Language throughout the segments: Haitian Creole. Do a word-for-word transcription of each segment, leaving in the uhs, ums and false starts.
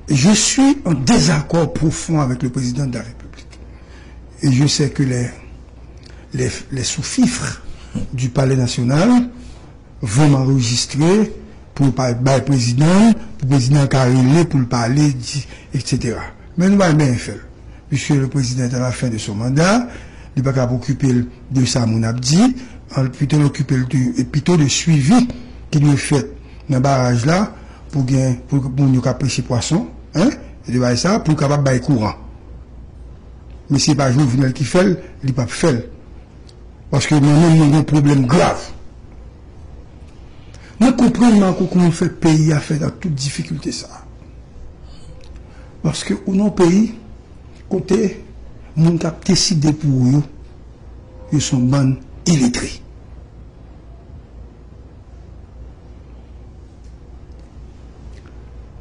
Je suis en désaccord profond avec le président de la République. Et je sais que les, les, les sous-fifres du Palais national vont m'enregistrer pou bay prezidan, pou prezidan ka rele, pou l pale, di, et cetera. Men nou pa benyen fè l. Puisque le président est à la fin de son mandat, li pa ka okipe l de sa moun ap di, pito l okipe l de, pito de swivi ki dwe fèt nan baraj la pou gen, pou moun yo ka pêche pwason, hein, de bagay sa, pou l kapab bay kouran. Men si se pa Jovenel ki fè l, li p ap fè l. Paske mwen menm, mwen gen pwoblèm grav. Mwen konprann Marco kòman fè peyi a fè nan tout difikilte sa. Paske ou nan peyi kote moun k ap deside pou ou yo, yo se yon bann iletre.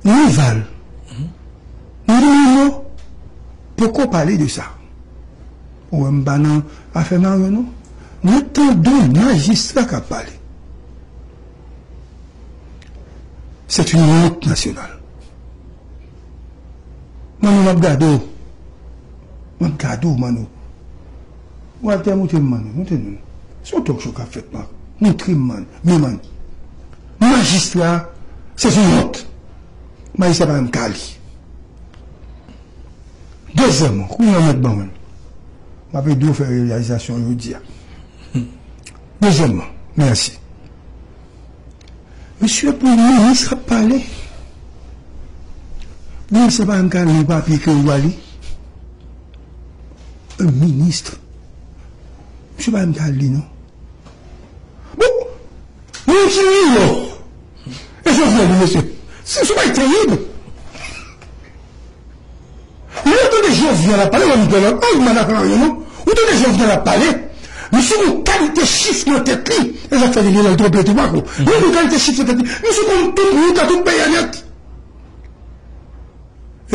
Nival, Nino poko pale de sa. Ou wè m pa nan afè Mario non. Mwen tande yon majistra k ap pale. C'est une honte nationale. Mano, m ap gade w. M ap gade w, Mano. Walter, montre m, Mano. Montre m. Se yon talk show k ap fèt, man. Montre m, man. Men, man. Majistra, c'est une honte. Majistra pa menm ka li. Dezyèmman, kounye a w mèt ban mwen. M ap ede w fè reyalizasyon jodi a. Dezyèmman, mèsi. Mesye, pou minis ap pale. Minis pa menm ka li yon papye ke ou a li. Un ministre. Misye pa menm ka li non. Bon, moun ki ri yo. E Jovenel, wi, mesye. Se sou bay terib. Lè ou tande Jovenel ap pale, wè m pè lòt, ay, m pa dakò avè yo, non. Ou tande Jovenel ap pale, misye gon kalite chif nan tèt li. E sa k fè li genlè l twonpe tou, Marco. Li gon kalite chif nan tèt li. Misye konn tout wout a tout peyi a nèt.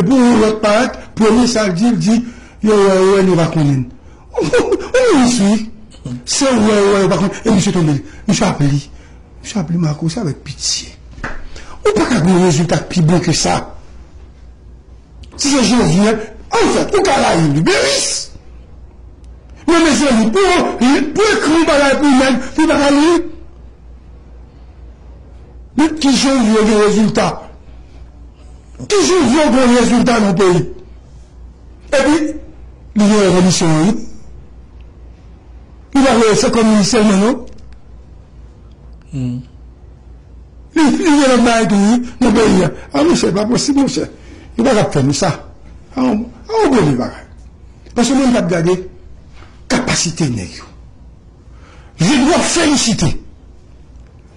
Epi yon lòt parèt, premye sa l di, l di, yo wè, yo wè, nou pa konnen. Ou minis, wi. Se wè, wè, yo pa konnen. E misye tonbe. Misye ap li. Misye ap li, Marco, se avèk pitye. Ou pa ka gen yon rezilta k pi bon ke sa. Si se Jovenel, anfèt, ou ka rayi li. Beris! Men mezanmi, pou, pou ekri yon bagay pou nèg, pou li pa ka li. Men kijan w vle gen rezilta? Kijan w vle gen rezilta nan peyi? Epi, li gen remisyon an, wi. Li pa vle se kòm minis sèlman, non. Li, li gen lòt bagay tou, wi, nan peyi a. A, monchè, pa posib, monchè. Yo pa t ap fè nou sa. A, a, yon premye bagay. Paske mwen, m t ap gade kapasite nèg yo. Je dois féliciter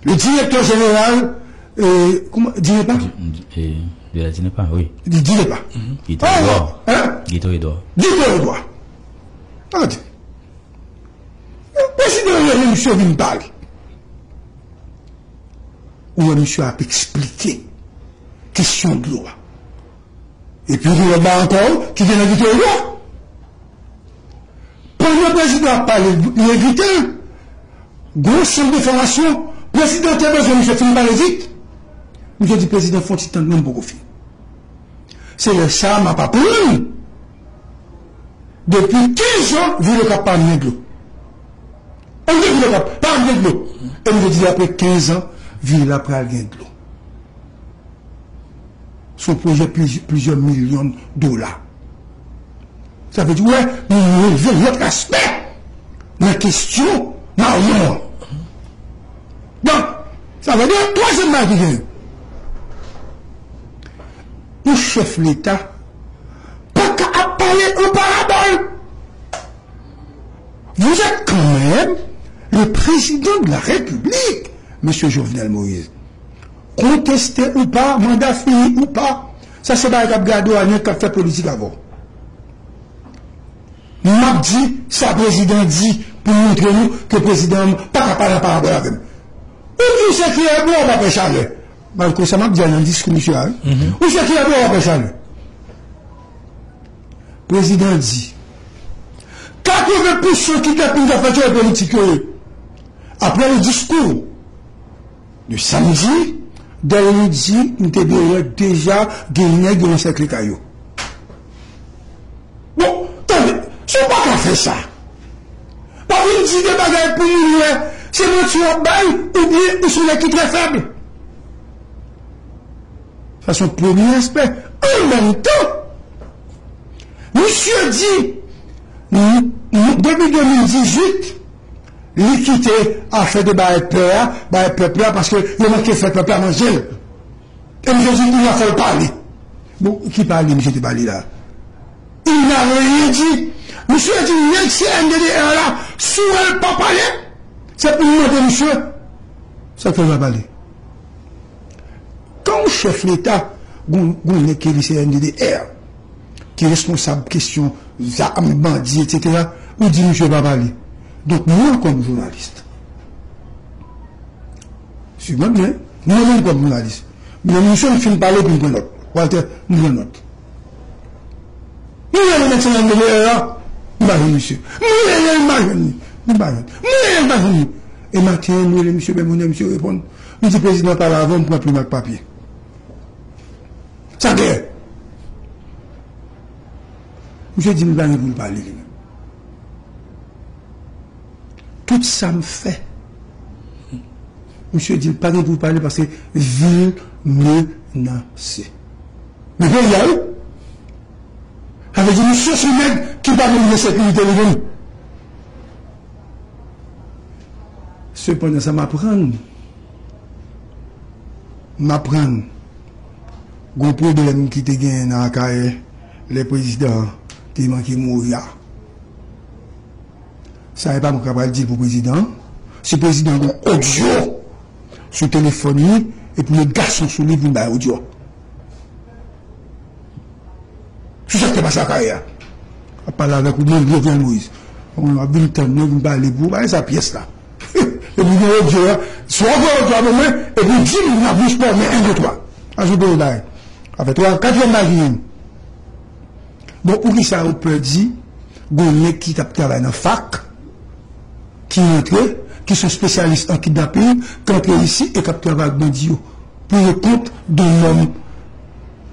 le directeur général, euh, comment, DINEPA? Di- di- eh, de la DINEPA, wi. Di- DINEPA. Guito Edouard. Hein? Guito Edouard. Guito Edouard. Tande. Prezidan an rele misye vin pale. Ou wè misye ap eksplike kesyon dlo a. Epi gen lòt bagay ankò ki gen nan Guito Edouard. Pandan prezidan ap pale, li envite l. Gwo sant de fòmasyon, prezidan te bezwen misye fin pale vit. Misye di, prezidan, fè yon ti tann, mwen m poko fini. Se lè sa a m ap aprann. Depi kenz an, vil Okap pa gen dlo. Ann di vil Okap pa gen dlo. E misye di, apre kenz an, vil la pral gen dlo. Se yon pwojè pliz- plizyè milyon dola. Sa vle di, wè, nou leve lòt aspè nan kesyon Maryon an. Donk, sa vle di, twazyèm bagay ki genyen. Yon chèf Leta pa ka ap pale an parabòl. Vous êtes quand même le président de la République, Mesye Jovenel Moïse. Konteste ou pa, manda fini ou pa, sa se bagay k ap gade w a nèg k ap fè politik avè w. M ap di sa prezidan di pou montre nou ke prezidan an pa ka pale an parabòl avè m. Ou di se kiyè bwa w pa pè chalè. Malko, sa m ap di a nan diskou misye a, wi. Ou se kiyè bwa w pa pè chalè. Prezidan di, katreven pousan kidnaping k ap fèt yo e politik yo ye. Après le discours de samedi, Dèlwi di, m te bezwen deja gen nèg yo ansèkle kay yo. Bon, tande, si w pa ka fè sa, pa vin di de bagay pou moun wè, se manti w ap bay, oubyen ou se yon nèg ki trè fèb. Sa se yon premye aspè. An menm tan, misye di, m- m- depi de mil dizuit, li kite afè de bay pè a, bay pèp la, paske yo manke fè pèp la manje l. E misye di, il a fallu parler. Bon, ki pale misye te pale la? Il n'a rien dit. Misye di, nèg C N D D R la, si w wè l pa pale, se pou w mande misye, sa k fè l pa pale? Kan yon chèf Leta, gon, gon nèg ki rele C N D D R, ki responsab kesyon zam, bandi, etsetera, ou di misye pa pale. Donk, mwen kòm jounalis, si mwen byen, mwen menm kòm jounalis, men misye m fin pale pou m pran nòt. Walter, m pran nòt. Mwen rele nèg C N D D R la, m pa jwenn misye. Mwen rele l, m pa jwenn li. M pa jwenn. Mwen rele l, m pa jwenn li. E maten an, m rele misye, men mwen misye reponn. M di prezidan pale avè w, m pran plim ak papye. Sa klè. Misye di m pa gen pou l pale li menm. Tout sa m fè, misye di l pa gen pou l pale paske vi l menase. Men peyi a wi. Sa vle di misye se nèg ki pa menm gen sekirite li menm. Sepandan sa m aprann, m aprann gon pwoblèm ki te genyen nan Akayè lè prezidan an te manke mouri a. Sa e pa mwen k apral di l pou prezidan an. Si prezidan an gon odyo sou telefòn li, e pou met gason sou li pou l bay odyo a. Sou sa k te pase Akayè a. Ap pale avèk ou menm, Jovenel Moïse. Ou ap vin tann mwen, vin pale pou ou, bagay sa pyès la. Epi gen odyo a, swa w voye odyo a pou mwen, epi w di m n ap jis fòme en, de, twa. Ajoute yon bagay. Sa fè twa, katriyèm bagay ki gen. Bon, poukisa ou pè di, gon nèg ki t ap travay nan fak, ki rantre, ki se yon spesyalis an kidnaping, ki antre isi e k ap travay ak bandi yo, pou yo kont de nonm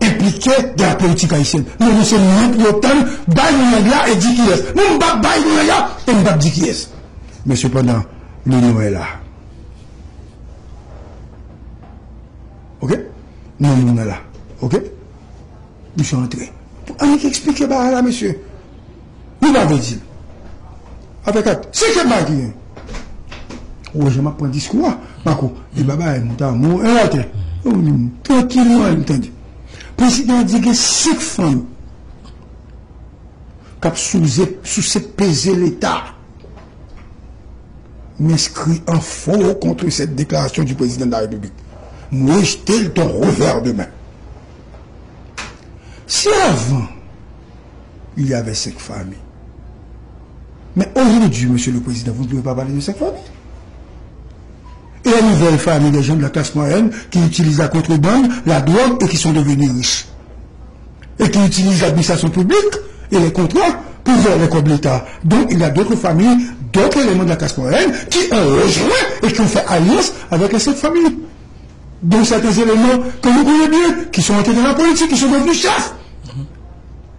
enplike de la politik ayisyèn. Non, non, se non pou yo tann, bay nou nèg la e di kiyès. Non, m p ap bay nou nèg la e m p ap di kiyès. Men sepandan, le non est là. Oke? Non, non, non, la. Oke? Misye antre. Pou annik eksplike bagay la, mesye. Nou pa vle di l. Afè kat. Senkyèm bagay ki gen. Ou wè jan m ap pran diskou a. Mako. E pa bagay mou ta mou. E atè. Trankil nou al tande. Prezidan an di gen senk fanm k ap souze, souse peze Leta. M'inscris en faux contre cette déclaration du président de la République. M rejte l d'un revers de main. Si avant, il y avait cinq familles, mais aujourd'hui, Monsieur le Président, vous ne pouvez pas parler de cinq familles. Et les nouvelles familles des gens de la classe moyenne qui utilisent la contrebande, la drogue et qui sont devenus riches. Et qui utilisent l'administration publique et les contrats pour voler les corps de l'État. Donc, il y a d'autres familles, d'autres éléments de la classe moyenne qui ont rejoint et qui ont fait alliance avec cette famille. Donc, certains éléments que nous connaissons bien, qui sont entrés dans la politique, qui sont devenus chefs.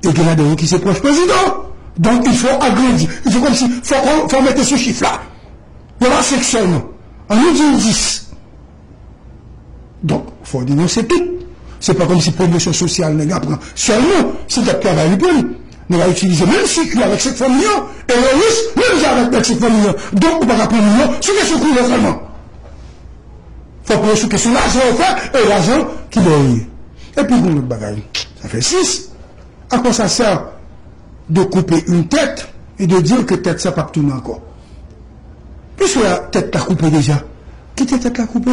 E gen ladan yo ki se pwòch prezidan. Donk, il faut agrandir. Il faut comme si, faut qu'on, faut mettre ce chiffre-là. Yo pa senk sèlman. Ann nou di l dis. Donk, fò w denonse tout. Se pa kòmsi pwomosyon sosyal nèg la pran sèlman, se dat travay li pran. Nèg la itilize menm sikui avèk senk fanmi an, e yo rich menm jan avèk nèg senk fanmi an. Donk, ou pa ka pran moun yo sou kesyon koulè sèlman. Fò w pran yo sou kesyon lajan yo fè, e lajan ki bò yo ye. Epi, gen yon lòt bagay. Sa fè sis. À quoi ça sert de couper une tête et de dire que tête sa p ap tounen ankò? Puiske la tèt la koupe deja, kite tèt la koupe.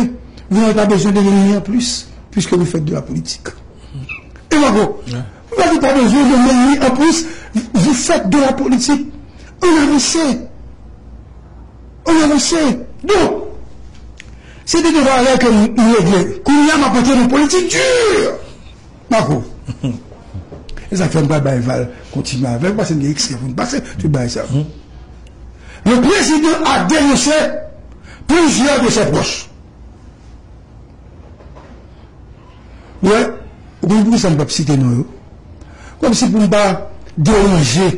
Vous n'avez pas besoin de l'ennemi en plus, puisque vous faites de la politique. Et bravo. Vous n'avez pas besoin de l'ennemi en plus, vous faites de la politique. Ann avanse. Ann avanse. Donk, se te de bagay ke nou regle. Kounye a, m ap antre nan politik di. Mako. E sa k fè m pral bay Val kontinye avè l, paske m gen ekstrè pou m pase tout bagay sa. Le président a dénoncé plusieurs de ses proches. Ou wè, ou konn poukisa m p ap site non yo? Kòmsi pou m pa deranje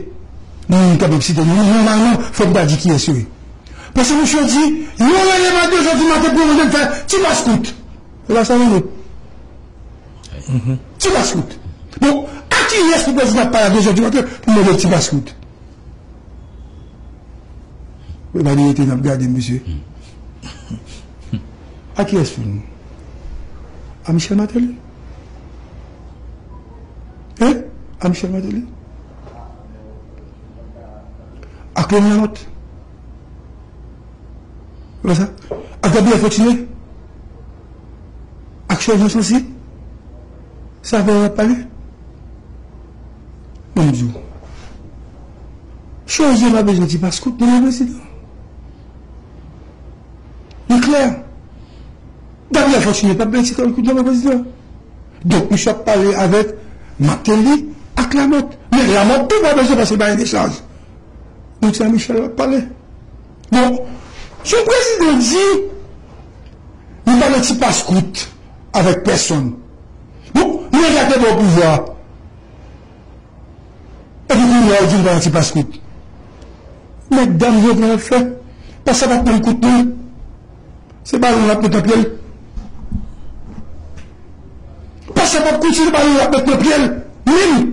moun k ap site non yo, nòmalman, fò m ta di kiyès yo ye. Paske misye di, yon reyèm a de zè di maten pou yo mande m fè ti pas kout. E pa sa m mande. Ti pas kout. Bon, a kiyès pou prezidan ap pale a de zè di maten pou mande l ti pas kout? Epa li rete n ap gade misye. A kiyès pou nou? A Michel Martelly? Hein? A Michel Martelly? A Clément Lamothe? Wè sa? A Gabriel Fortuné? Ak Serge Jean Sancy? Sa fè y ap pale? Bon, m di w. Serge pa bezwen ti pas kout pou l prezidan. Li klè. Gabriel Fortuné pa bezwen ti pas kout pou l prezidan. Donk, misye ap pale avèk Martelly ak Lamothe. Men Lamothe tou pa bezwen paske l pa gen dechaj. Donk, se a Michel l ap pale. Bon, si yon prezidan di li pa nan ti pas kout avèk pèsonn, bon, nèg la te ba w pouvwa. Epi kounye a, ou di li pa nan ti pas kout. Nèg dam Jovenel ap fè. Pas sa p ap pran kout, non. Se balon l ap met nan pye l. Pas sa p ap kout, se balon l ap met nan pye l. Menm.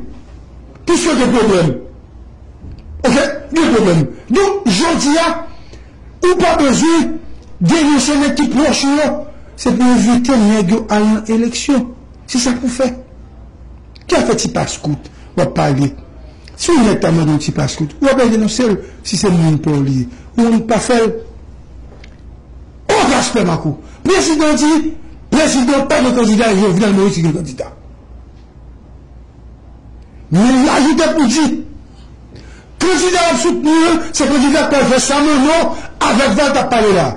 Piske gen pwoblèm. Oke? Gen pwoblèm. Donk, jodi a, ou pa bezwen denonse nèg ki pwòch ou yo. Se pou evite nèg yo al nan eleksyon. Se sa pou fè. Ki afè ti pas kout w ap pale? Si yon nèg ta mande yon ti pas kout, ou pa bezwen denonse l si se moun pa w li ye. Ou menm pa fè l. Oke, respè Marco. Prezidan di, prezidan pa gen kandida, Jovenel Moïse ki gen kandida. Men l ajoute pou di, kandida w ap soutni an, se kandida k pral fè sa Manno avèk Val t ap pale la.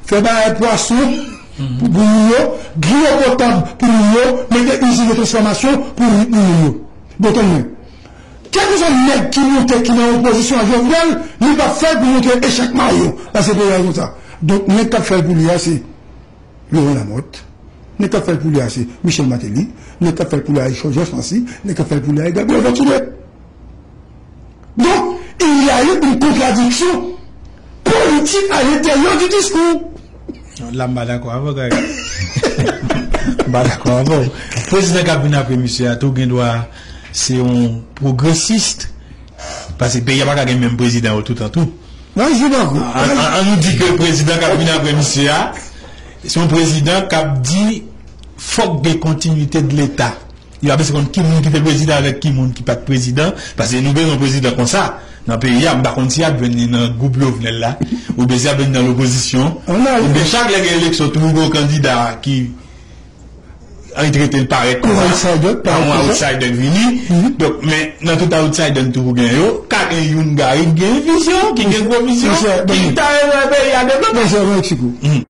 Fè bagay pwason pou, pou moun yo, dlo potab pou moun yo, mete izin de transfòmasyon pou moun yo. Bon, tann mwen. Kèlkeswa nèg ki monte, ki nan opozisyon a Jovenel, li p ap fè l pou montre echèk mayo. Paske peyi a konsa. Donk, nèg k ap fè l pou li a, se Laurent Lamothe. Nèg k ap fè l pou li a, se Michel Martelly. Nèg k ap fè l pou li a, se Serge Jean Sancy. Nèg k ap fè l pou li a, se Gabriel Fortuné. Donc, il y a eu une contradiction politique à l'intérieur du discours. La, m pa dakò avè w, Gary. M pa dakò avè w. Prezidan k ap vin apre misye a tou gen dwa se yon pwogresis. Paske peyi a pa ka gen menm prezidan yo toutan tou. Nan, jodi a, an, an, an nou di ke prezidan k ap vin apre misye a, se yon prezidan k ap di fòk gen kontinite de Leta. Yo ap eseye konn ki moun ki te prezidan avèk ki moun ki pa t prezidan, paske nou bezwen prezidan konsa nan peyi a. M pa konn si y ap jwenn li nan gwoup Jovenel la, oubyen si y ap jwenn li nan lopozisyon, oubyen chak lè gen eleksyon, toujou gen yon kandida ki antre, te l parèt konsa, yon outsider vini. Donk, men nan tout outsider, toujou gen yo. Ka gen youn, Gary, ki gen vizyon, ki gen gwo vizyon, ki ta renmen wè peyi a devlope.